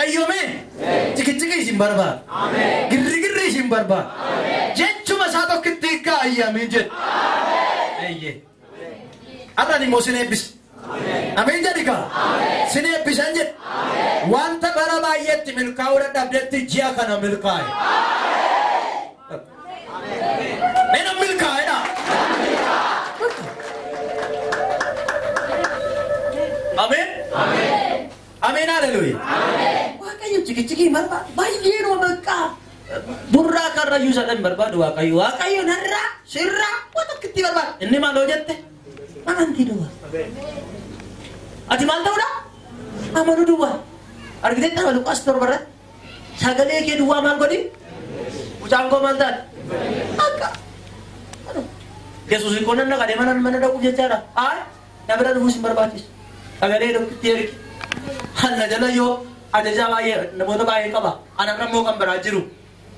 Waaqayyo mee cikicikii isin barbaada. Girrigirri isin barbaada. Jechuma isaa tokkitti hiikkaa ayyaamiin jedhu. Eeyyee. Har'aan immoo sin eebbisa. Ameen jedhi kaa. Sin eebbisan jedhu. Wanta bara baay'eetti milkaa'uu dadhabdetti ji'a kana milkaa'e. Mee nan milkaa'edha. Ameen. Ameen haleluuya. Waaqayyo cikicikii barbaadu baay'ee nama maqaa burraa karrayyuu isa dhan barbaadu Waaqayyo. Waaqayyo narraa sirraa waan tokkitti barbaada. Inni maal hojjette? Amantii duwwaa. Ati maal ta'uudha? Amanuu duwwaa. Argitee tapha Luqaas 7 irratti sagalee kee duwwaa maal godhi? Mucaan koo maal taate? Akka. Yesuus koo nan dhaqadee mana dhaquuf jechaadha. Haa na bira dhufuus hin barbaachisu. Sagalee tokkitti ergi. Hanna jala yoo ajajaa baay'ee namoota baay'ee qaba. Anarra immoo kan biraa jiru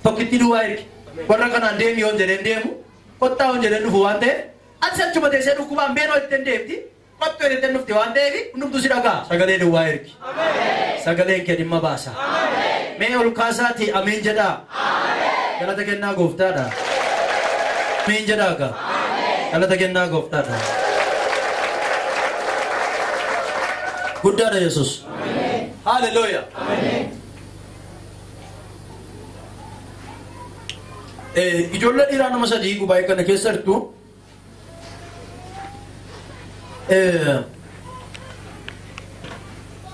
tokkitti duwwaa ergi. Warra kanaan deemi yoon jedheen deemu kottaa yoon jedheen dhufu waan ta'eef ati achuma teessee dhukkubaan beenoo ittiin deemti. Kottuu ittiin dhufti waan ta'eef hundumtuu si dhagaa. Sagalee duwwaa ergi. Sagaleen kee dhimma baasa. Mee ol kaasaati ameen jedhaa. Galata kennaa gooftaadha. Ameen jedhaa gaa. Galata kennaa gooftaadha. Guddaadha Yesuus. Haleluuya. Ijoollee dhiiraa nama sadii gubaa'ee kana keessa jirtu.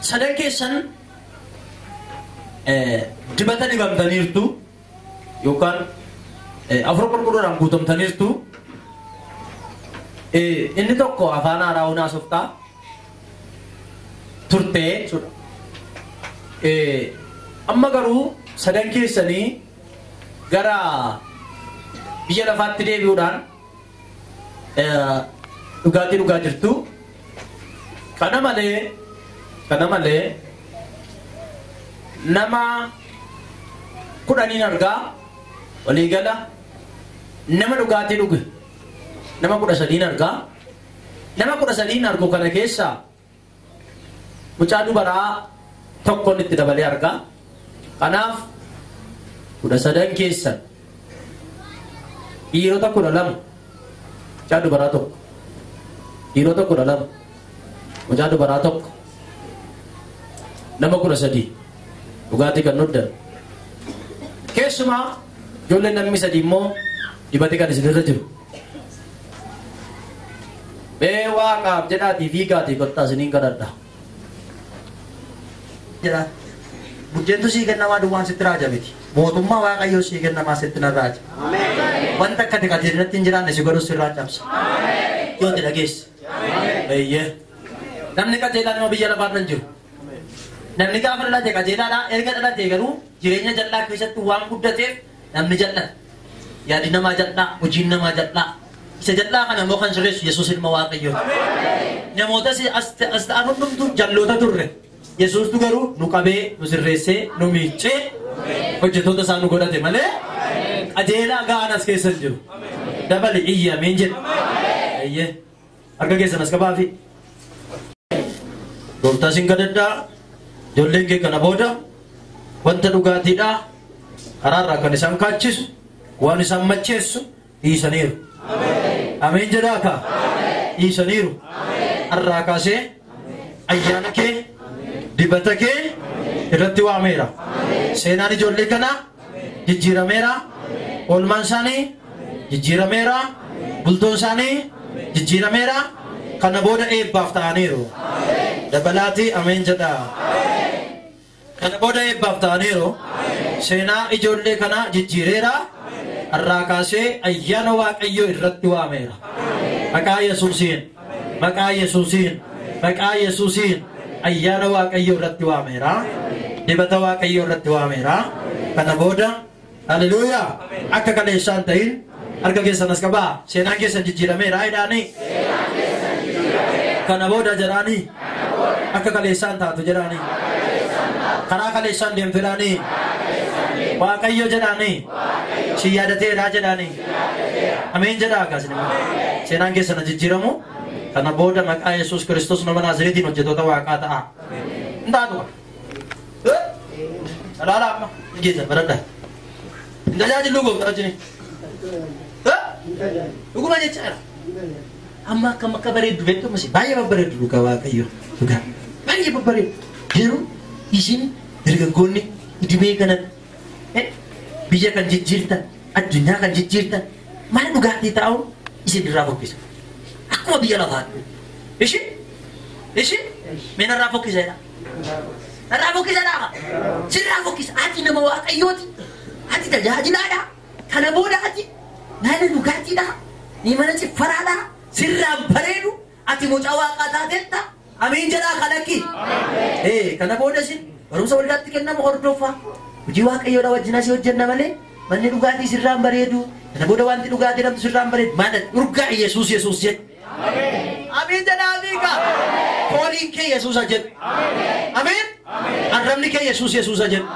Sadan keessan dibata dibamtaniirtu yookaan afur qulqulluudhaan guutamtaniirtu. Inni tokko afaan haaraa haasoftaa turtee jechuudha. Amma garuu sadan keessanii gara biyya lafaatti deebi'uudhaan dhugaatii dhugaa jirtu. Kana malee nama 10 argaa waliigala nama dhugaatii dhuge nama 13 argaa. Nama 13 argu kana keessaa mucaa dubaraa tokkoon itti dabalee argaa. Kanaaf 13 keessan dhiirota 12 mucaa dubaraa tokko, dhiirota 12 mucaa dubaraa tokko, nama 13 dhugaatii kan nuddan. Keessumaa ijoolleen namni 3 immoo dibate kan isinirra jiru. Mee waaqaaf jedhaatii fiigaatii kottaa isiniin kadhadha. Jedha. Buddeentu sii kennamaa duwwaan sitti raaja miti. Mootummaa Waaqayyoo sii kennamaa sitti na raaja. Wanta akka qajeelinatti hin jiraanne si godhus sirraa cabsa. Yoo ati dhageesse. Eeyyee. Namni qajeelaan immoo biyya lafaarra hin jiru. Namni gaafa dhalate qajeelaadha. Erga dhalate garuu jireenya jal'aa keessatti waan guddateef namni jal'ata. Yaadi namaa jal'aa, hojiin namaa jal'aa. Isa jal'aa kana immoo kan sirreessu Yesuus ilma Waaqayyooti. Namoota as ta'an hundumtuu jalloota turre. Yesuustu garuu nu qabee, nu sirreessee, nu miiccee hojjettoota isaa nu godhate malee qajeelaa ga'aan as keessa hin jiru. Dabali iyya ameen jedhe. Eeyyee. Harka keessan as qabaafi. Gooftaa sin kadhadhaa. Ijoolleen kee kana booda wanta dhugaatiidhaa karaarraa kan isaan kaachisu waan isaan macheessu dhiisaniiru. Ameen jedhaa kaa. Dhiisaniiru. Har'aa kaasee ayyaana kee dibata kee irratti waameera. Seenaan ijoollee kanaa jijjiirameera. Oolmaan isaanii jijjiirameera. Bultoon isaanii jijjiirameera. Kana booda eebbaaf ta'aniiru. Dabalaatii ameen jedhaa. Kana booda eebbaaf ta'aniiru. Seenaa ijoollee kanaa jijjiireera. Har'aa kaasee ayyaana Waaqayyoo irratti waameera. Maqaa Yesuusiin, maqaa Yesuusiin, maqaa Yesuusiin ayyaana Waaqayyoo irratti waameera. Dibata Waaqayyoo irratti waameera. Kana booda haleluuyaa akka kaleessaan ta'in harka keessan as qabaa. Seenaan keessan jijjiirameera jedhaanii. Kana booda jedhaanii akka kaleessaan taatu jedhaanii. Karaa kaleessaan deemtu jedhaanii. Waaqayyo jedhaanii. Si yaadateera jedhaanii. Ameen jedhaa akkasuma. Seenaan keessan jijjiiramu. Kana booda maqaa Yesuus Kiristoos nama Naazreetiin hojjettoota Waaqaa ta'a. Hin taatu. Alaala amma geessa baradha. Hin tajaajilu gooftaa wajjin. Dhuguma jechaa jira. Amma akkam akka bareeddu beektu ammas baay'ee babbareeddu dhugaa Waaqayyo. Dhugaa baay'ee babbareeddu. Garuu isin dargaggoonni dhibee kanan biyya kan jijjiirtan addunyaa kan jijjiirtan mana dhugaatii taa'uun isin irraa fokkisa. Akkuma biyya lafaatti. Ishi ishi mee narraa fokkisa jedha. Narraa fokkisa dha. Sirraa fokkisa. Ati nama Waaqayyooti. Ati tajaajilaadha. Kana booda ati mana dhugaatiidha. Ni mana ciffaraadha. Sirraan bareedu. Ati mucaa waaqaa taateetta. Amiin jedhaa kalaqi. Kana booda isin barumsa waldaatti kennamu hordofaa. Hojii Waaqayyoodha wajjin asii hojjenna malee manni dhugaatii sirraan bareedu. Kana booda wanti dhugaatii jedhamtu sirraan bareedu. Maal urgaa Yesuus Yesuus jedhu. Amiin jedhaa amiiga. Fooliin kee Yesuusa jedhu. Amiin. Arrabni kee Yesuus Yesuusa jedhu.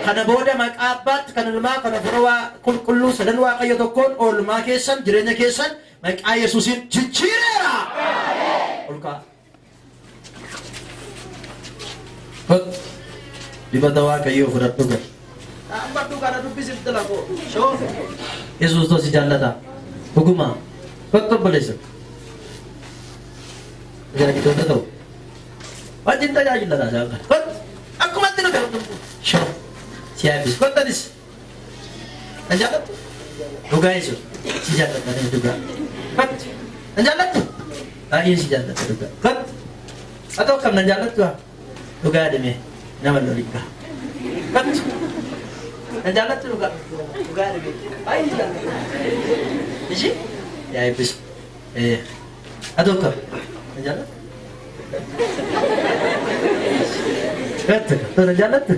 Kana booda maqaa Abbaatti kan Ilmaa kan Hafuura Qulqulluu sadan Waaqayyo tokkoon oolmaa keessan jireenya keessan maqaa Yesuusiin jijjiireera. Olkaa. Dibata Waaqayyoo fudhadhu gal. Dhaabbadhu kana dubbisifti lafoo. Shoofe. Yesuus tosi jaallata. Dhuguma. Kottu obboleessa. Tajaajiltoota ta'u. Wajjin tajaajila taasisaa kana. Kottu. Akkumatti nu ta'u. Shoofe. Si eebbisu. Kottanis. Kan jaallattu? Dhugaa Yesuus. Si jaalladha dhugaa. Kottu. Kan jaallattu? Baay'ee si jaalladha dhugaa. Kottu. Haa ta'u akkam nan jaallattu? Dhugaa deemee nama loliin gaha. Kottu. Nan jaallattu dhugaa. Dhugaa deemee. Baay'ee si jaalladha. Ishii? Yaa eebbisu. Haa ta'u akkam? Nan jaallattu? Kottu. Nan jaallattu?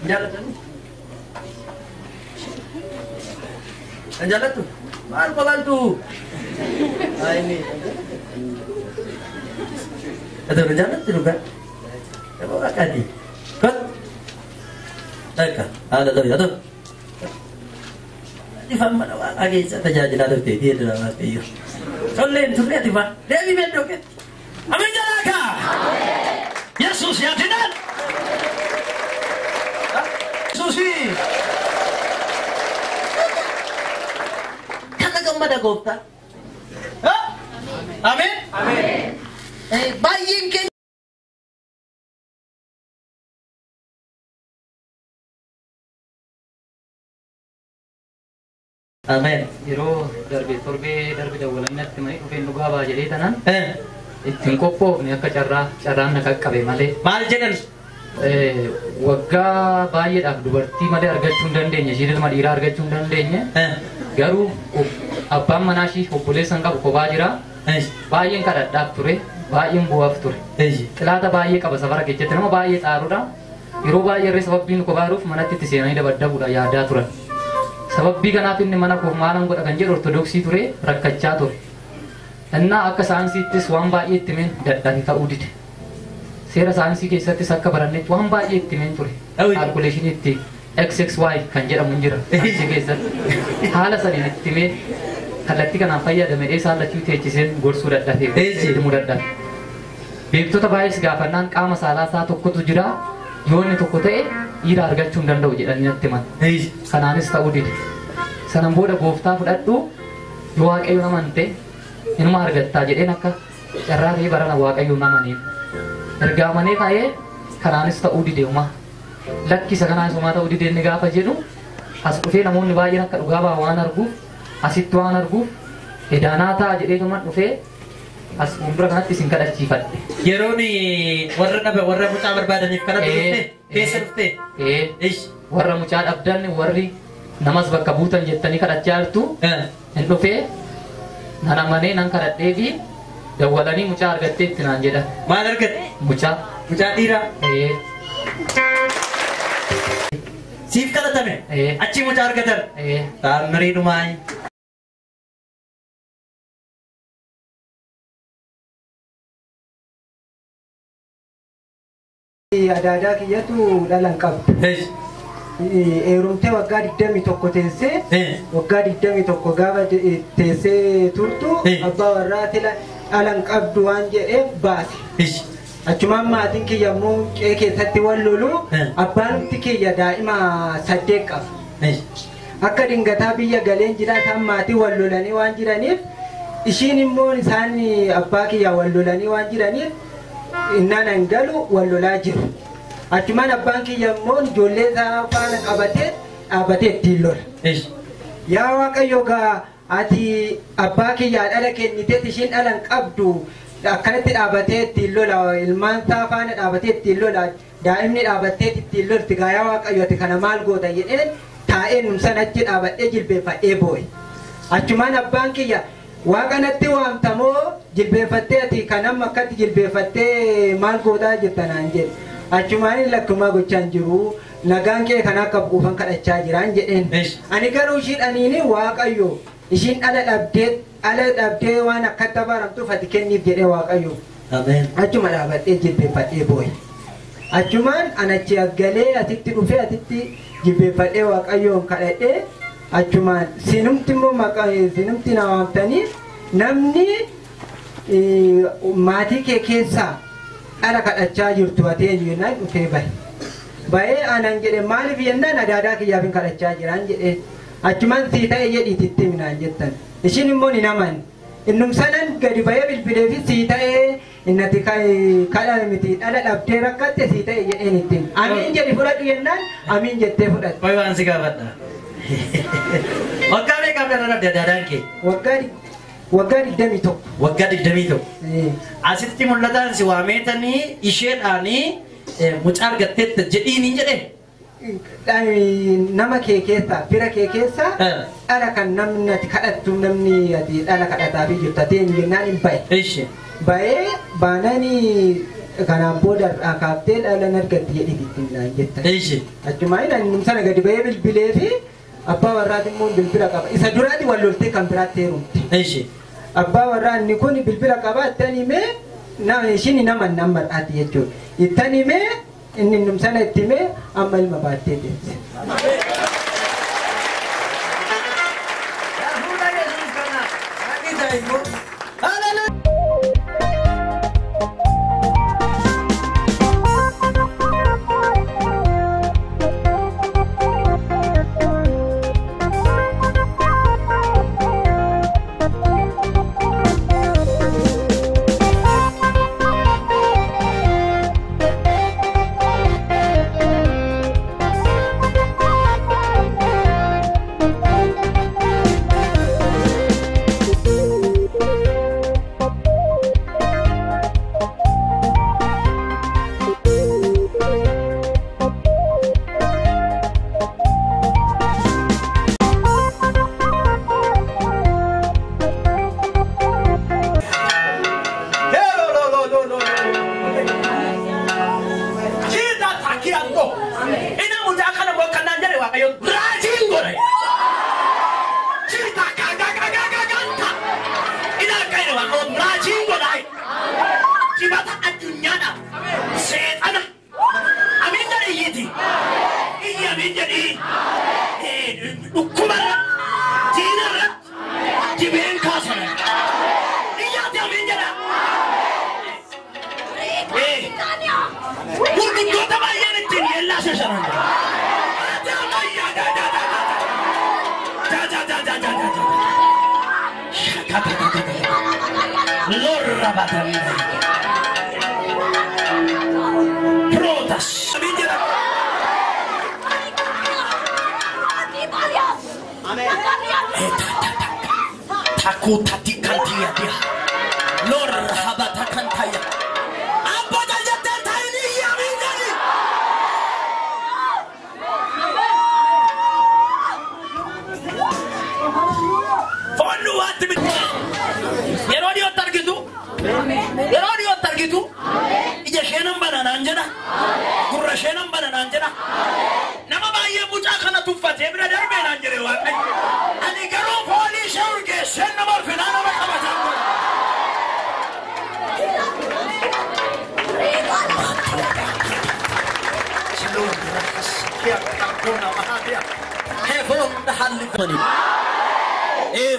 Nan jaallattu? Nan jaallattu? Maal qobaltu? Inni. Haa ta'u nan jaallattu dhugaa? Nama waaqaati. Kottu. Takka haala ta'u haa ta'u. Ati fan mana waaqaa keessa tajaajilaa turte dhiirri Waaqayyo. Tolleen turre ati fan deebii mee iddoo keetti. Amiin jedhaa kaa. Yesuus yaadinaan. Yesuusi. Kana gammada gooftaa. Amiin. Baay'een keenya. Ameen. Yeroo darbe torbee darbe dawwalannatti manii dhufeen dhugaa ba'a jedhee tanaan ittiin qophoofne akka carraan na qaqqabe malee. Maal jedhan? Waggaa baay'eedhaaf dubartii malee argachuu hin dandeenye, isheen ilma dhiiraa argachuu hin dandeenye. Garuu abbaan manaa ishii obboleessa hin qabu kophaa jira. Baay'een kadhadhaaf ture, baay'een bu'aaf ture. Xilaata baay'ee qaba safara keessatti nama baay'ee xaaruudha. Yeroo baay'ee irree sababbiin kophaa jiruuf manatti itti seenanii dabaddabuudha yaadaa turan. Sababbii kanaaf inni mana koof maalan godha kan jedhu ortodoksii ture rakkachaa ture. Innaa akka saayinsiittis waan baay'ee itti himeen dadhabe ta'uu dide. Seera saayinsii keessattis akka barannetti waan baay'ee itti himeen ture. Kaalkuleeshinii itti XXY kan jedhamu hin jira saayinsii keessatti. Haala saniin itti himee kallattii kanaan fayyadame isaan lachuu teechiseen gorsuu dadhabe. Itti himuu dadhabe. Beektota baay'ees gaafannaan qaama saalaa isaa tokkotu jira. Yoo inni tokko ta'e dhiira argachuu hin danda'u jedhanii natti himan. Kanaanis ta'uu dide. Sanan booda gooftaa fudhadhu yoo Waaqayyo nama hin ta'e inuma argattaa jedheen akka carraa ta'ee barana Waaqayyo nama hin. Erga amanee ka'ee kanaanis ta'uu dide homaa. Lakkisa kanaanis homaa ta'uu dide inni gaafa jedhu as dhufee namoonni baay'een akka dhugaa ba'a waan arguuf asitti waan arguuf edaanaa ta'a jedhee tuman dhufee as fuuldura kanatti isin kadhachiifadhe. Yeroon warra dhabe warra mucaa barbaadaniif kana dhufte keessa dhufte. Warra mucaa dhabdan warri namas bakka buutan jettanii kadhachaa jirtu hin dhufee nan amanee nan kadhadhee fi dawwalanii mucaa argattee itti naan jedhan. Maal argatte? Mucaa. Mucaa dhiiraa? Siif kadhatame? Achi mucaa argatan? Taamirii dhumaayi. Adaadaa kiyyatu dhala hin qabdu. Heerumtee waggaa 21 teessee waggaa 21 gaafa teessee turtu abbaa warraa dhala hin qabdu waan jedheef baase. Achumaan maatiin kiyya immoo qe'ee keessatti wal lolu abbaan kiyya daa'ima 8 qaba. Akka dingataa biyya galeen jira isaan maatii wal lolanii waan jiraniif ishiin immoo isaan abbaa kiyya wal lolanii waan jiraniif innaan an galu wal lolaa jiru. Achumaan abbaan kiyya immoo ijoollee isaa faana qabatee dhaabbatee ittiin lola. Yaa Waaqayyo gaa ati abbaa kiyyaa dhala kenniteet ishiin dhala hin qabdu akkanatti dhaabatee ittiin lola ilmaan isaa faana dhaabatee ittiin lola daa'imni dhaabattee ittiin lolti gaa yaa Waaqayyo ati kana maal goota jedheen taa'een numsan achi dhaabadhee jilbeeffadhee boo'e. Achumaan abbaan kiyya waaqa natti waamtamoo jilbeeffattee ati kan amma akkatti jilbeeffattee maal gootaa jirta naan jedhe. Achumaan lakkumaa gochaa hin jiru nagaan kee kan akka buufan kadhachaa jiraan jedheen. Ani garuu ishiin aniini Waaqayyo ishiin dhala dhabdee waan akkatti abaaramtuuf ati kenniif jedhee Waaqayyo. Achuma dhaabadhee jilbeeffadhee boo'e. Achumaan anachi as galee asitti dhufee asitti jilbeeffadhee Waaqayyoon kadhadhee achumaan sinumti immoo maqaa sinumti na waamtanii namni maatii kee keessaa dhala kadhachaa jirtu ati eenyu jennaan dhufee bahe. Bahee anan jedhe maaliif jennaan adaadaa kiyyaaf hin kadhachaa jiraan jedhee achumaan sii ta'e jedhiiti itti himinaan jettan. Ishiin immoo ni naman. Innum sanan gadi bahee bilbilee fi sii ta'ee innati kadha miti dhala dhabdee rakkatte sii ta'e jedheen ittiin. Amiin jedhi fudhadhu jennaan amiin jettee fudhatte. Qoy waan si gaafadha. Waggaa meeqa dhala dhabde adaadaan kee? Waggaa 21. Waggaa 21. Asitti mul'ataan si waameetanii isheedhaanii mucaa argatteetta jedhiin hin jedhee? Nama kee keessaa fira kee keessaa dhala kan namni ati kadhattu namni ati dhala kadhataafii jirtu ati eenyu jennaan hin bahe. Bahee baananii kanaan booda kaaftee dhala argatti jedhiiti ittiin naan jettan. Achumaan inni sana gadi bahee bilbilee fi abbaa warraati immoo bilbila qaba. Isa duraati wal loltee kan biraatti heerumte. Abbaa warraa inni kun bilbila qaba ittiin himee ishiin nama nammadhaati jechuudha. Ittiin himee inni numsana itti himee amma ilma baattee deemte.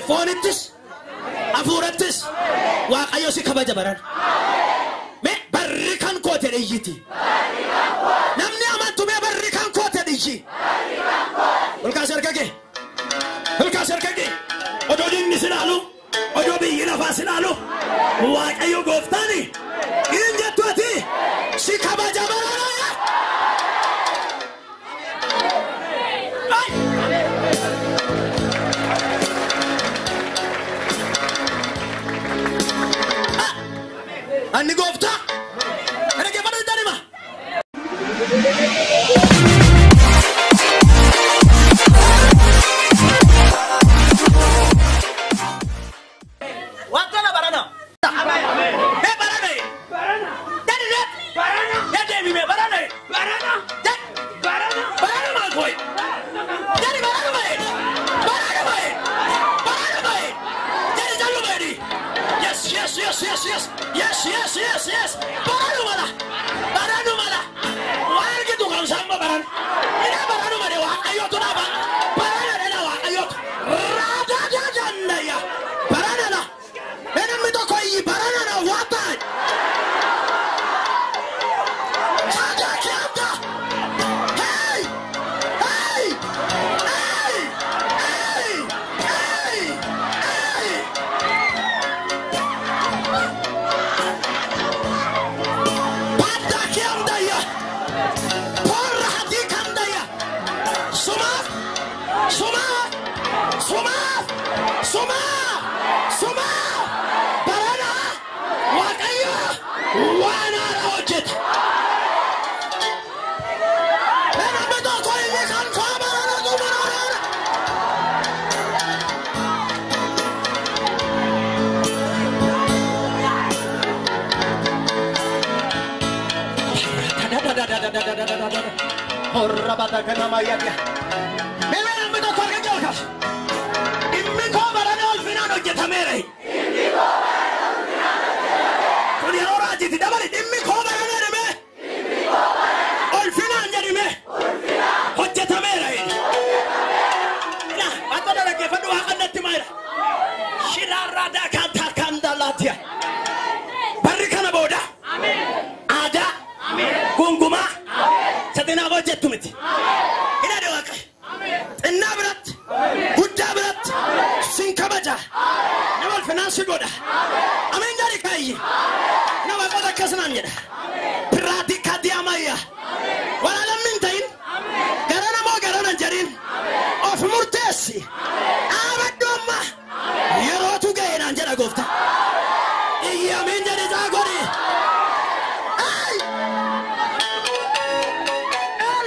Foonittis hafuurattis Waaqayyo si kabaja baran. Mee barri kan koote iyyiti. Namni amantu mee barri kan koote iyyi. Olkaas harka kee. Olkaas harka kee. Odoo dinni si ilaalu, odoo biyyi lafaa si ilaalu, Waaqayyo gooftaani hin jettu ati si kabaja barana. Ani gooftaa. Dhaggeeffadhu itti. Wanta barana. Me barana. Dadi net. Barana. Dadi me barana. Barana. Dad. Barana. Barana ma koi. Dadi barana mai. Barana mai. Barana mai. Dadi jalu mai. Yes yes yes yes yes. Yes yes yes yes. Baranu mala. Baranu mala. Waan gitu kan sama baran. Ina baranu male wa ayo tu na ba. Barana na wa ayo. Rada janna ya. Barana na. Namni tokko iyyi barana na wata. Chaja kianta. Hey! Hey! Hey! Hey! Hey! Hey! Padda kianta ya. Porra hadi kanda ya. Suma! Suma! Suma! Suma! Suma! Barana! Waaqayyo waan haaraa hojjeta. Namni tokko inni kan koo barana barana. Horra bata kana mayyaadha. Mee namni tokko harka kee ol kaasi. Dhimmi koo barana ulfinaan hojjetameera. Kun yeroo raajiiti dabali dhimmi koo barana jedhame. Ulfinaan jedhame. Hojjetameera. Akka dhaggeeffadhu waaqa natti maayira. Shiraarraa daakaan taakaan daalaatiya. Barri kana booda. Aadaa. Gungumaa. Sadinaaf hojjettu miti. Hidhadhe waaqa. Xinnaa biratti. Guddaa biratti. Sin kabaja. Nama ulfinaan si godha. Ameen jedhi kaayyi. Nama qoda akkas naan jedha. Piraatika diyamayya. Walaalamni hin ta'in. Gara namoo gara nan jedhin. Of murteessi. Dhaabadhu amma. Yerootu ga'e naan jedha gooftaa. Iyyi ameen jedhi isaa godhi. Ay!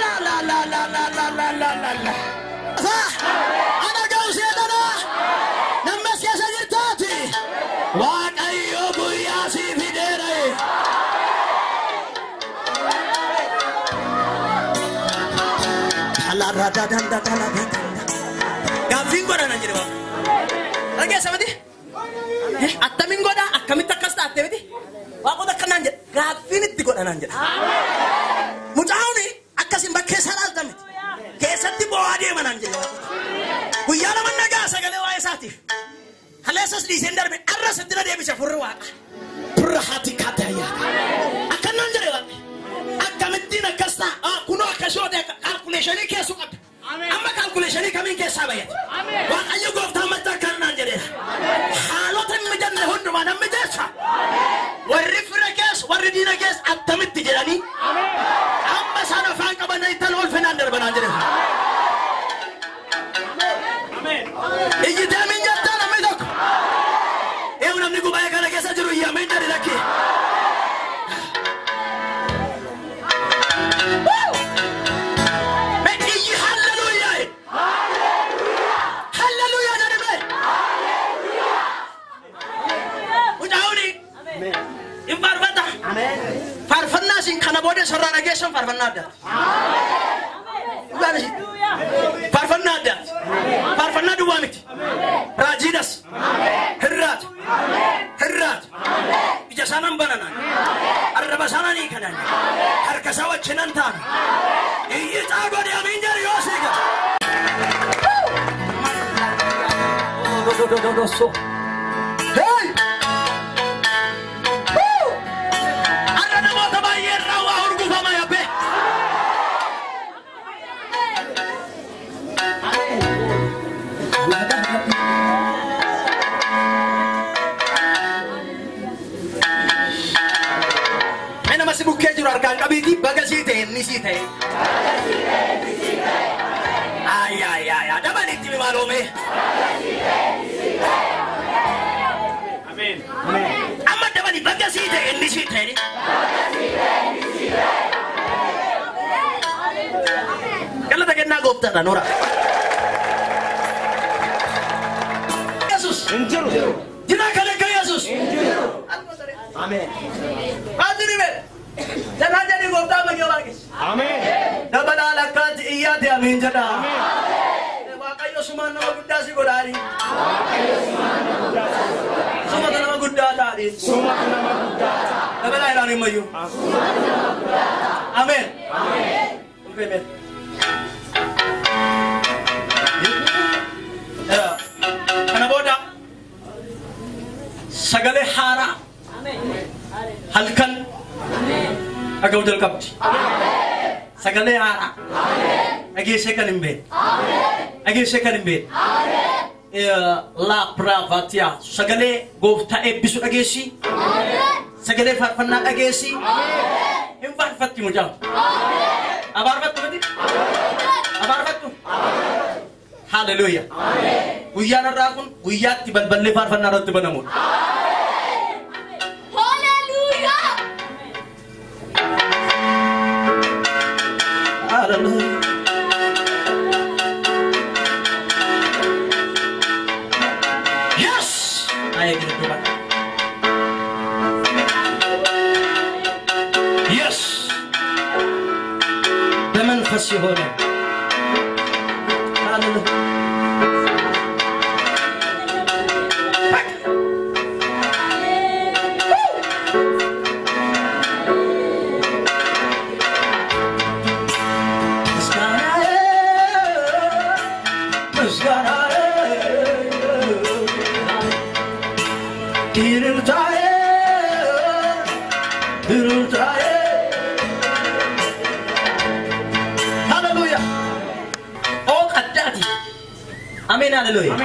La la la la la la la la la la. Ana ga'u seetana. Namni as keessa jirtaati. Waaqayyo guyyaa si fideera. Gaaffiin godha naan jedhe waaqa. Dhageessa miti? Attamiin godha akkamitti akkas taate miti? Waaqota akka naan jedhe gaaffiin itti godha naan jedha. Mucaa'uun akkasiin bakkee isaa dhaalta miti. Keessatti bo'aa deema naan jedhe waaqota. Guyyaa lama nagaa sagalee waa'ee isaatiif. Kaleessas dhiiseen darbe arras itti na deebise furri waaqa. Pirrahaati kaatayyaa. Akka naan jedhe waaqa. Akkamittiin akkas ta'a kunoo akkas yoo ta'e kaalkuleeshinii keessu qabda. Amma kaalkuleeshinii kamiin keessaa bayyata. Waaqayyo gooftaan matta akkana naan jedheera. Haalota hin mijanne hundumaa namni jecha. Warri fira keessa warri diina keessa attamitti jedhanii amma isaan afaan qaban ittiin ulfinaan darbanaan jedheera. Iyyitee amiin jettaa namni tokko. Eewu namni gubaa'ee kana keessa jiru iyyi amiin jedhi lakki. Iyyi halleluuyaa. Halleluuyaa jedhi mee. Mucaa'uuni hin faarfata. Faarfannaa isin kana booda sarara dhageessan faarfannaa addaati. Dhugaan isin. Faarfannaa addaati. Faarfannaa duwwaa miti. Raajiidhas. Hirraatu. Hirraatu. Ija isaanan bananan. Arraba isaanan hiikanan. Harka isaa wajjinan taana. Iyyi godhi amiin jedhi yoo siika. Hey! Arra namoota baay'ee jiru harkaan qabiitii baga sii ta'e inni sii ta'e. Ayyaayyaa dabalitti maaloome. Amma dabali baga sii ta'e inni sii ta'e. Galata kennaa gooftaadha noora. Yesus. Jira kan akka Yesus. Ameen. Maal be? Janaa jedhi gooftaa maqaa waaqessi. Ameen. Dabalaa lakkaatti iyyaate amiin jedha. Waaqayyo sumaan nama guddaa si godhaani. Sumatu nama guddaa taadhi. Sumatu nama guddaa ta'a. Dabalaa ilaalu himayyuu. Ameen. Ameen. Kana booda sagalee haaraa halkan dhaga'uu jalqabdi. Sagalee haaraa dhageessee kan hin beekne. Dhageessee kan hin beekne. La Pravatia sagalee gooftaa eebbisu dhageessi. Sagalee faarfannaa dhageessi. Hin faarfatti mucaan. Abaarfattu miti? Abaarfattu? Hallelujah. Guyyaan har'aa kun guyyaatti balballee faarfannaa irratti banamudha. Hallelujah. Hallelujah. Yes! I agree with that. Yes! በመንፈስ የሆነ ሃሌሉያ Hallelujah. Oh, qaddati. Amen, hallelujah.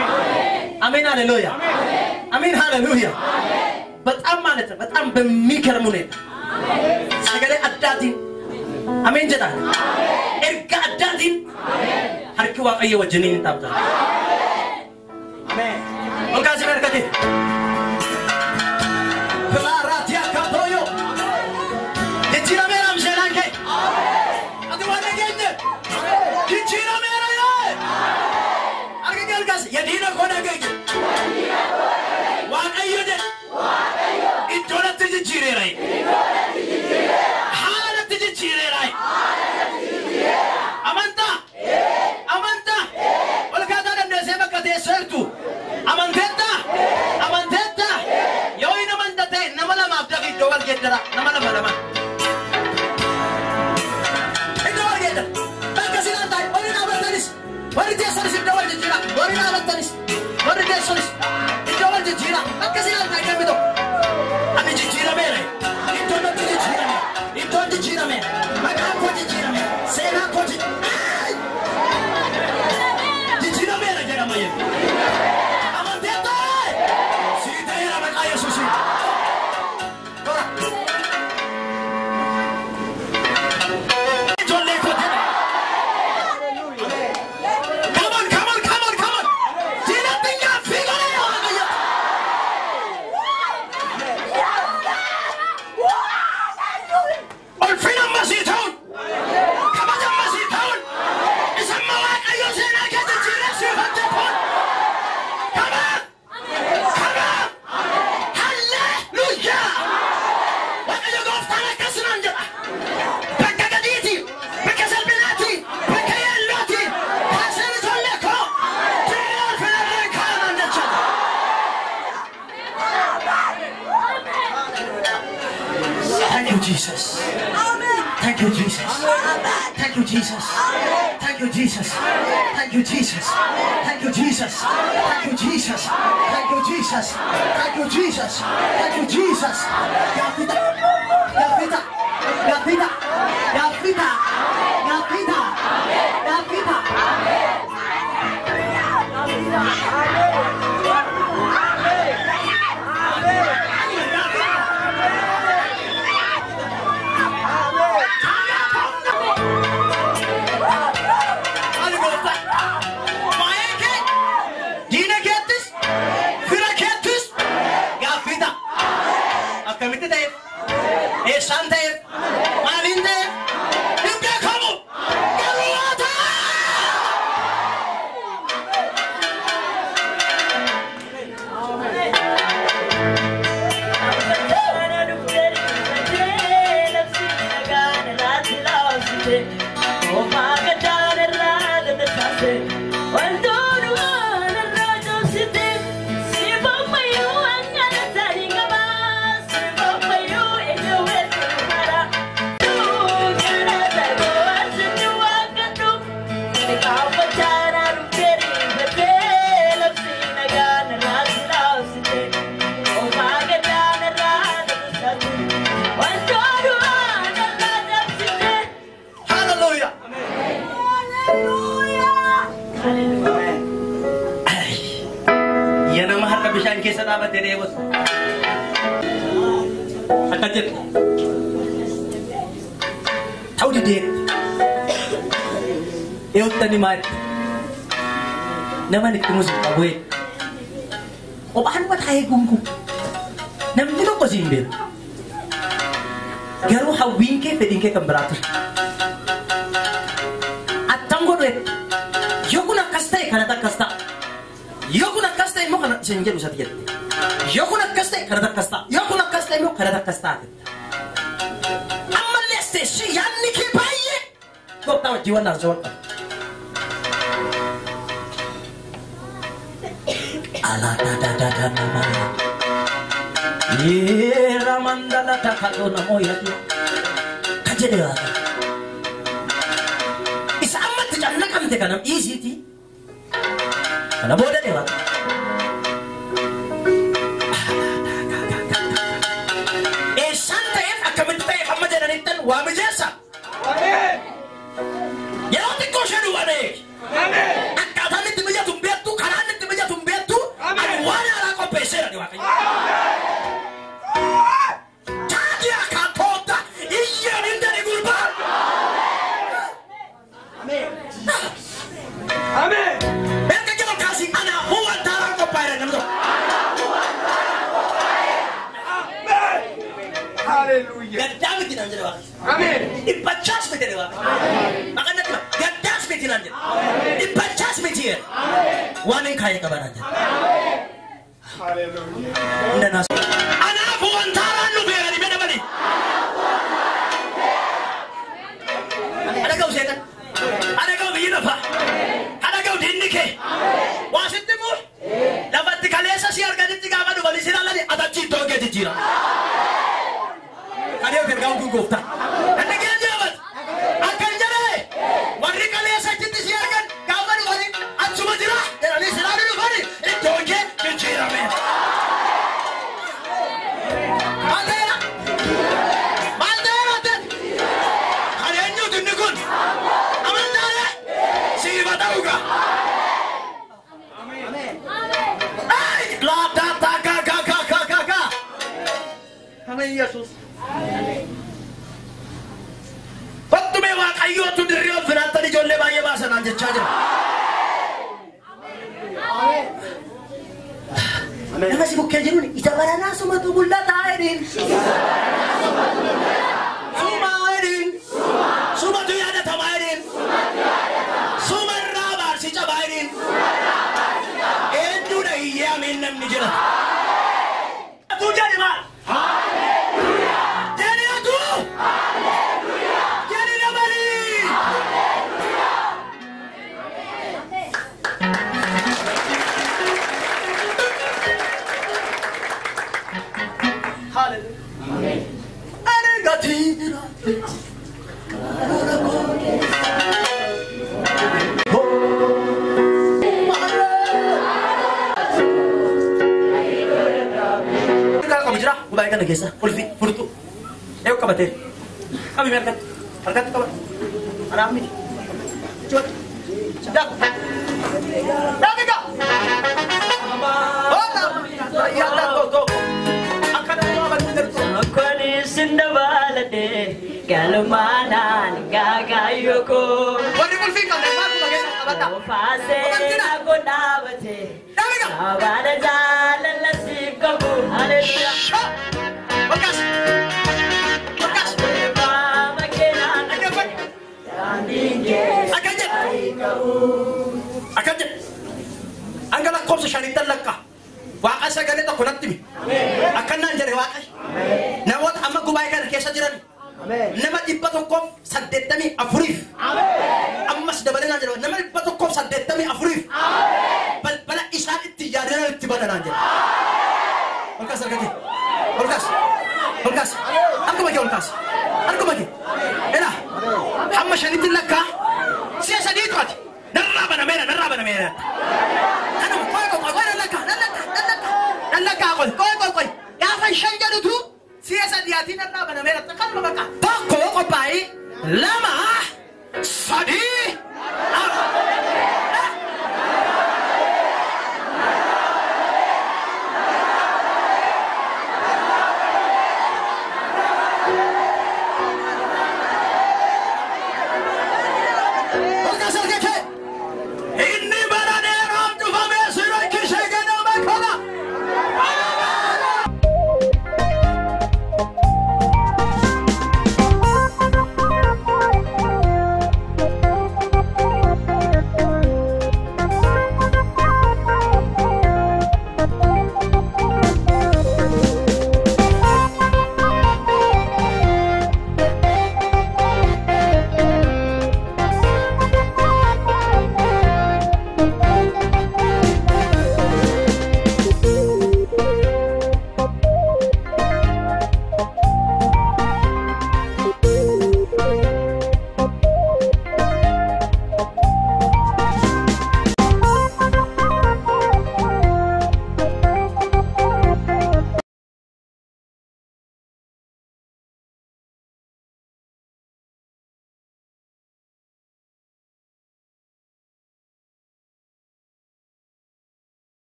Amen, hallelujah. Amen, hallelujah. በጣም ማለት ነው። በጣም በሚገርም ሁኔታ sagalee addaatiin ameen jedhaan erga addaatiin harki waaqayyo wajjiniin hin dhaabatan. Ameen. Ol kaasii harka kee. Pilaaraatii akka tooyoo. Jijjiirameera amseenaan kee. Ati waan dhageenye. Jijjiirameera yoo. Harka kee ol kaasi. Yadiina koo dhageenye. Waaqayyo jedhe. Iddoo natti jijjiireera. Haala natti jijjiireera. Amantaa. Amantaa. Ol kaataa dandeessee bakka teesseertu. Amanteetta. Amanteetta. Yoo hin amanta ta'e nama lamaaf dafi iddoo wal geeddara. Nama lama lama. Iddoo wal geeddara. Bakka sinaan taa'e warri dhaabattanis warri teessanis iddoo wal jijjiira. Warri dhaabattanis warri teessanis iddoo wal jijjiira. Bakka sinaan taa'e namni tokko. Ani jijjiirameera. Iddoon natti jijjiirame. Iddoon jijjiirame. Maqaan koo jijjiirame. Seenaan koo jijjiirame. Jijjiirameera jedhama jedhu. Amanteetta! Sii ta'eera maqaa Yesuusiin. Tora. Ijoollee koo jedhe. Come on, come on, come on, come on. Diinatti nyaaffii godhee Waaqayyo. Ulfina ammasii ta'uun, kabaja ammasii ta'uun, isa amma Waaqayyo seenaa kee jijjiiree siif hojjetuun. Come on! Come on! Hallelujah! Waaqayyo gooftaan akkas naan jedha. Bakka gadiiti, bakka salphinaati, bakka yeellooti, kaaseen ijoollee koo dirree ulfinarraan kaa'aman jechuudha. Thank you, Jesus. Thank you, Jesus. Thank you, Jesus. Thank you, Jesus. Thank you, Jesus. Thank you, Jesus. Thank you, Jesus. Thank you, Jesus. Thank you, Jesus. Thank you, Jesus. Gafita. Gafita. Gafita. Gafita. Gafita. Gafita. Akkamitti ta'eef? Eessaan ta'eef? Maaliin ta'eef? Hin beekamu! Garuu waa ta'a! Hallelujah! Yaa nama harka bishaan keessa dhaabatee dheebotu. Akka jedhu. Ta'uu dideetti. Eeyottani maali? Nama itti musu qabu Kophaan taa'ee gungu. Namni tokko siin beeku. Garuu hawwiin kee fedhiin kee kan biraa ture. Attam godhu yoo kun akkas ta'e kanatu akkas ta'a. Yoo kun akkas ta'e immoo kana isin jedhu isatti jette. Yoo kun akkas ta'e kanatu akkas ta'a. Yoo kun akkas ta'e immoo kanatu akkas ta'a jette. Ammallee as teessee yaadni kee baay'ee gooftaa wajjin waan naasoo qaba. Alaa da da da da nama. Yeera mandala takatoo namoo yaadu. Ka jedhe waaqa. Isa ammatti cannaqamte kana dhiisiiti. Kana booda deema. Eessaan ta'eef akkamitti ta'eef amma jedhanittan waa mijeessa. Yeroo xiqqoo ishee duwwaa dha'e. Akkaataan itti mijatu hin beektu, karaan itti mijatu hin beektu, ani waan haaraa qopheesseera ni Waaqayyo. Taatee akkaatoota iyyeen hin dani gurbaa. Ameen. Erga jedhu kaasii anaafuu wanta haaraan qophaa'eera namni tokko. Hallelujah. Gaddaa miti naan jedhe Waaqayyo. Ameen. Dhiphachaas miti jedhe Waaqayyo. Maqaan natti hima. Gaddaas miti naan jedhe. Dhiphachaas miti jedhe. Waan hin kaayee qaba naan jedhe. Hallelujah. Hunda naas. Anaafuu wanta haaraan dhufeera dhibee dabali. Ana ga'u seetan. Ana ga'u biyyi lafa. Ana ga'u diinni kee. Waa sitti muu? Lafatti kaleessa si arganitti gaafa dhufanii si ilaalani atachi iddoo kee jijjiira. Kan yoo gargaaru kun gooftaa. Inni geejjibati. Akka hin jedhee warri kaleessa achitti si argan gaafa dhufanii achuma jira jedhanii si ilaaluu dhufanii iddoon kee jijjiirame. Maal ta'eera? Maal ta'eera ta'e? Kan eenyuuti inni kun? Amantaadha? Siifa ta'uugaa. Ay! Laa ta ta ka ka ka ka ka ka. Ameen Yesuus. Fattumee Waaqayyootu dirree of filaattan ijoollee baay'ee baasanaan jechaa jira. Nama si bukkee jiruun ija baranaa sumatu mul'ataa jedhiin. Sumaa jedhiin. Sumatu yaadatamaa jedhiin. Sumarraa baarsi cabaa jedhiin. Eenyuudha iyyee ameen namni jedha. Atuu jedhi maal? Jedhi atuu! Jedhi dabalii! Hallelujah. Ani gatii jiraate. Karoora koo keessa. Qabu jira gubaa'ee kana keessa ulfi furtuu eewu qabatee qabi mee harkatti harkatti qaba anaaf miti jechuudha daaku daakika hola yaada tokko akkana waa bakka jirtu. Galumaanaan gaagaayoko. Warri qulfii qabne maaltu keessa qabata? Ofaasee nago dhaabate. Daakika Sabaana jaalala siif qabu. Haleluyaa. Okay. Lakkoofsa shanitti lakka. Waaqa sagalee tokko natti himi. Akkanaan jedhe Waaqa. Namoota amma gubaa'ee kana keessa jiran nama 184f ammas dabalee naan jedhe, nama 184f balbala isaan itti yaadan itti bananaan jedhe. Ol kaas harka kee. Ol kaas. Ol kaas. Harkuma kee ol kaas. Harkuma kee. Ela. Hamma shanitti lakkaa. Si'a sadiitu ati. Narraa banameera, narraa banameera. Kanuma qoy qoy qoy, nan lakkaa, nan lakkaa, nan lakkaa. Nan lakkaa, qoy qoy qoy qoy. Gaafa shan jedhutu si'a sadiitii narraa banameera. Kanuma bakka. Tokko, qophaa'ii. Lama. Sadii.